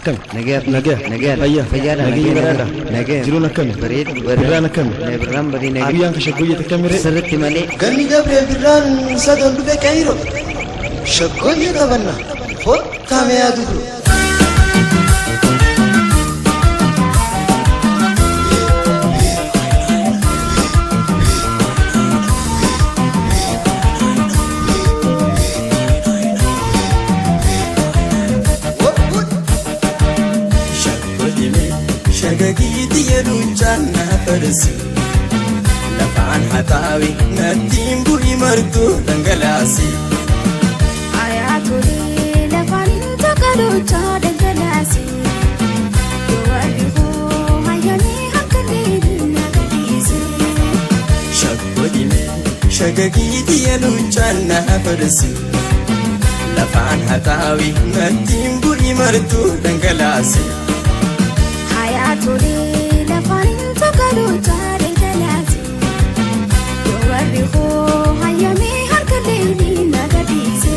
Akkami? Nagaya. Nagaya. Nagaya. Fayyaa. Fayyaadha. Nageenyi badhaadha. Nagaya. Jiruun akkami? Bareedu. Birraan akkami? Birraan badii nagaya. Guyyaan kashaggooyyee akkamiree? Sirriitti malee. Ganni Gabriel Birraan sadan dhufe Kaayiroo. Shaggooyyee taphanna. Kottaa mee yaa dubru. Shagagiiti yeluuchaan na farsi lafaan haxaawi nattiin bu'i martu dhangalaasi. Ayyaatolee lafaan tokkoluchaa dhangalaasi. Warri hoo hayyamee harka leelina gadhiise. Shaggodhime shagagiiti yeluuchaan na farsi lafaan haxaawi nattiin bu'i martu dhangalaasi. Ayyaatolee lafaan tokkoluchaa dhangalaasi. Warri hoo hayyamee harka leelina gadhiise.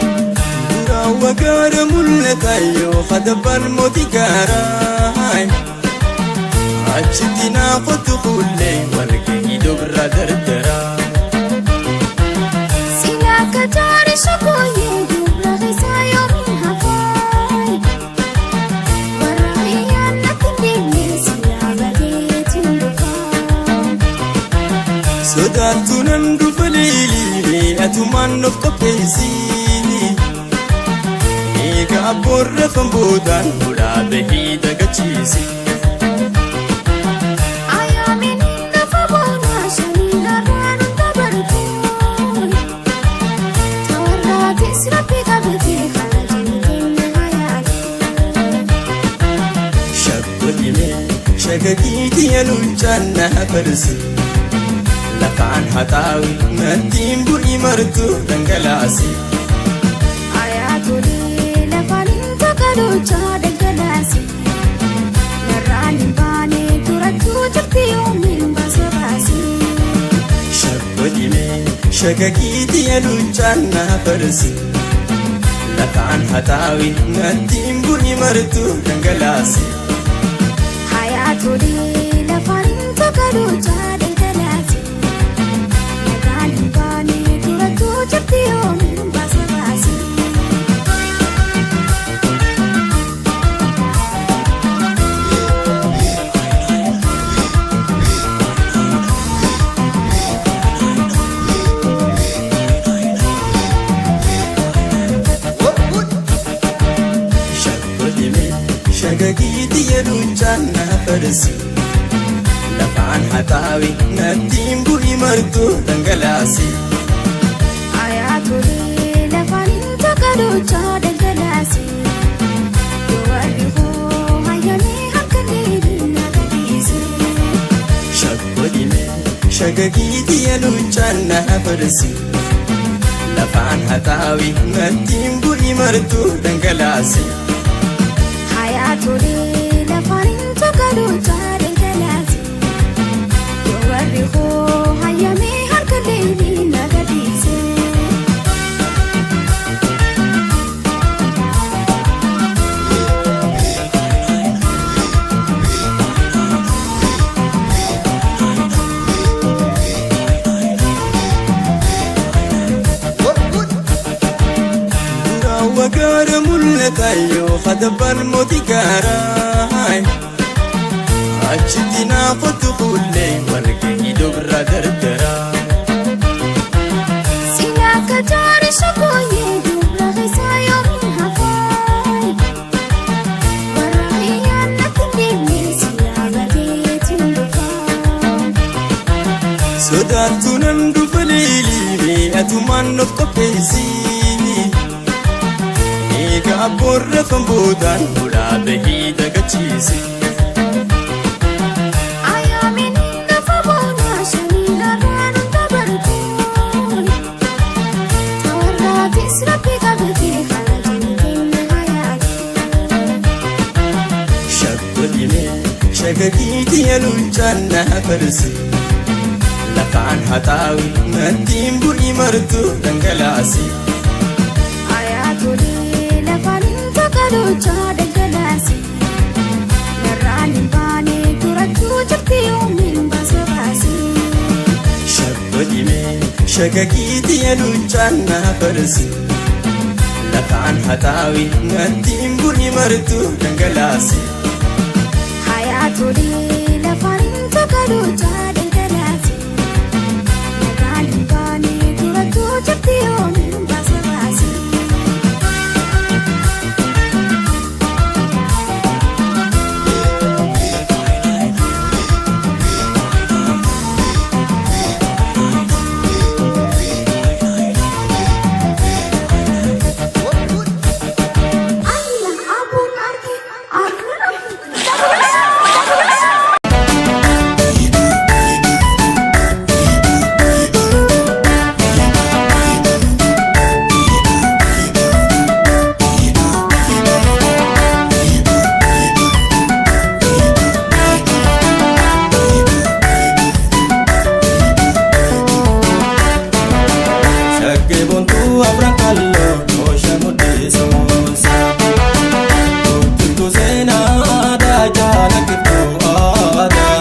Duraawwa gaara mul'ata yoo hadabbaan mootii gaaraa. Achitti naa qotu fuullee walgahii dubra dardaraa. Silaa kataari shakkooyyee dubra keessaa yoomiin hafaayi. Warra kiyyaan natti hin deemne silaa badeetiin dhufaa. Sodaattuu nan dhufa leeliilee atumaan of qopheessi. Eega abboon rafan boodaan hulaa bahii dagachiisi. Ayyaamiin lafa boonaa shanii har'aan hunda bartuun. Tawarraatis rabbi qabatee kana jiru kenna hayaatu. Shaggodhime shagagiiti yeluuchaan na farsi. Lafaan haxaawi nattiin bu'i martu dhangalaasi. Ayyaatolee lafaan tokkoluchaa dhangalaasi. Narraan hin baane turattuu jirti yoomiin baasa baasi. Shaggodhime shagagiiti yeluuchaan na farsi. Lafaan haxaawi nattiin bu'i martu dhangalaasi. Ayyaatolee lafaan tokkoluchaa dhangalaasi. Narraan hin baane turattuu jirti yoomiin baasa baasi. Shaggodhime shagagiiti yeluuchaan na farsi. Lafaan haxaawi nattiin bu'i martu dhangalaasi. Ayyaatolee lafaan tokkoluchaa dhangalaasi. Warri hoo hayyamee harka leelina gadhiise. Shaggodhime shagagiiti yeluuchaan na farsi. Lafaan haxaawi nattiin bu'i martu dhangalaasi. Ayyaatolee lafaan tokkoluchaa dhangalaasi. Warri hoo hayyamee harka leelina gadhiise. Duraawwa gaara mul'ata yoo hadabbaan mootii gaaraa. Achitti naa qotu fuullee walgahii dubra dardaraa. Silaa kataari shakkooyyee dubra keessaa yoomiin hafaayi. Warra kiyyaan natti hin deemne silaa badeetiin dhufaa. Sodaattuu nan dhufa leeliilee atumaan of qopheessi. Eega abboon rafan boodaan hulaa bahii dagachiisi. Ayyaamiin lafa boonaa shanii har'aan hunda bartuun. Tawarraatis rabbi qabatee kana jiru kenna hayaatu. Shagakiiti yaluuchaan na farsi. Lafaan haxaawi nattiin bu'i martu dhangalaasi. Ayyaatolee lafaan tokkoluchaa dhangalaasi. Narraan hin baane turachuu jirti yoomiin baasa baasi. Shabbodhimee shagakiiti yaluuchaan na farsi. Lafaan haxaawi nattiin bu'i martu dhangalaasi. Ayyaatolee lafaan tokkoluchaa dhangalaasi. Narraan hin baane turachuu jirti yoomiin baasa baasi. Ayya abuun arge arge. Shaggee boontuu afran kalloo toosha mudhiisuunsa. Guutuutu seenaa aadaa jaalakiftuu aadaa.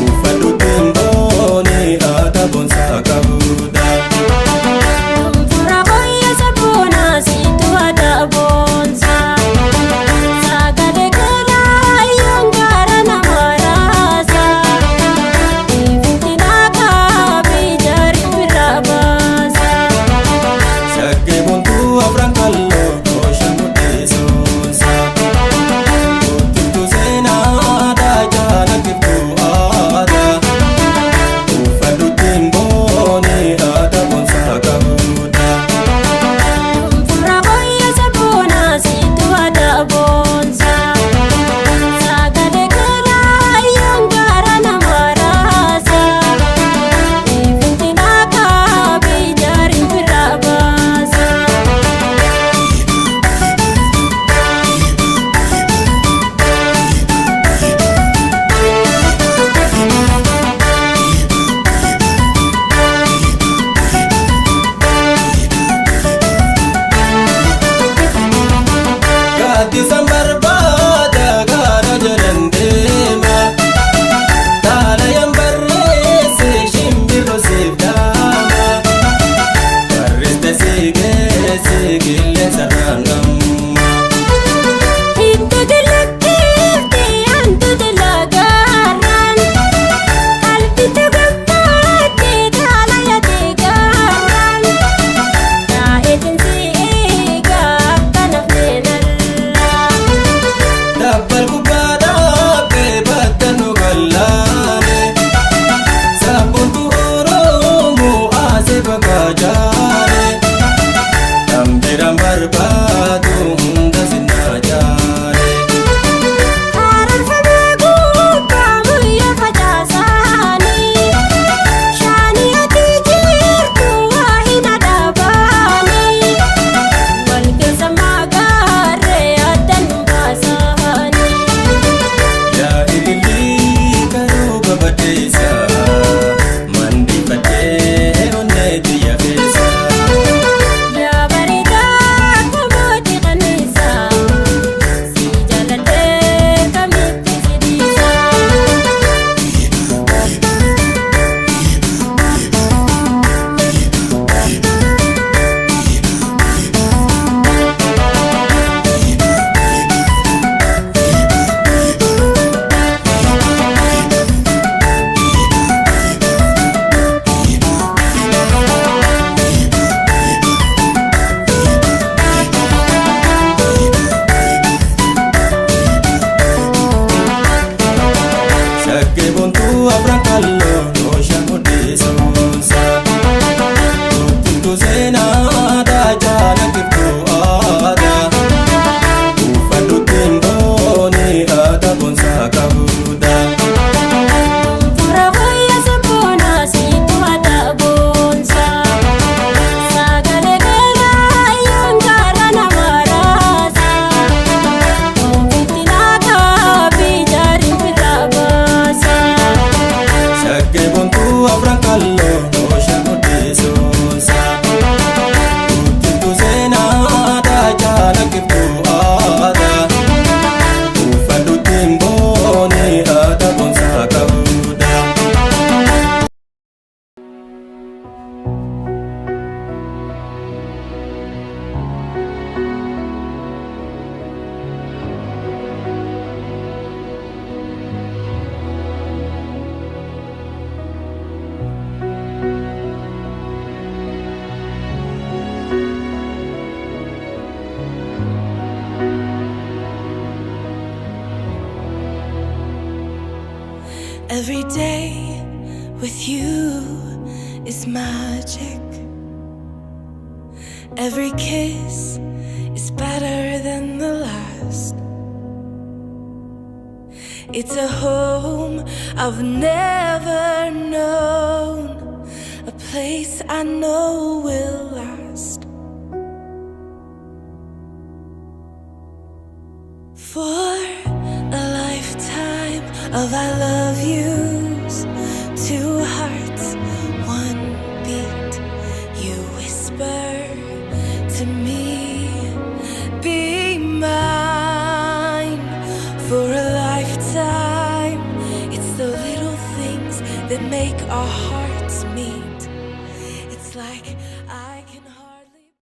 Uffadhuutti hin booni aadaa boonsaa qabuudha. Gonfura booyya sabboonaa siitu aadaa boonsa. Sagalee galaa yoon gaara nama raasa. Ifintinaa kaabee jaari bira baasa. Shaggee boontuu afran kalloo toosha mudhiisuunsa. Guutuutu seenaa aadaa jaalakiftuu aadaa. Uffadhuutti hin booni aadaa boonsaa qabuudha. Gonfura booyya sabboonaa siitu aadaa boonsa. Sagalee galaa yoon gaara nama raasa. Ifintinaa kaabee jaari bira baasa. Every day with you is magic. Every kiss is better than the last. It's a home I've never known, a place I know will last. For a lifetime of I love yous, two hearts, one beat. You whisper to me, be mine for a lifetime. It's the little things that make our hearts.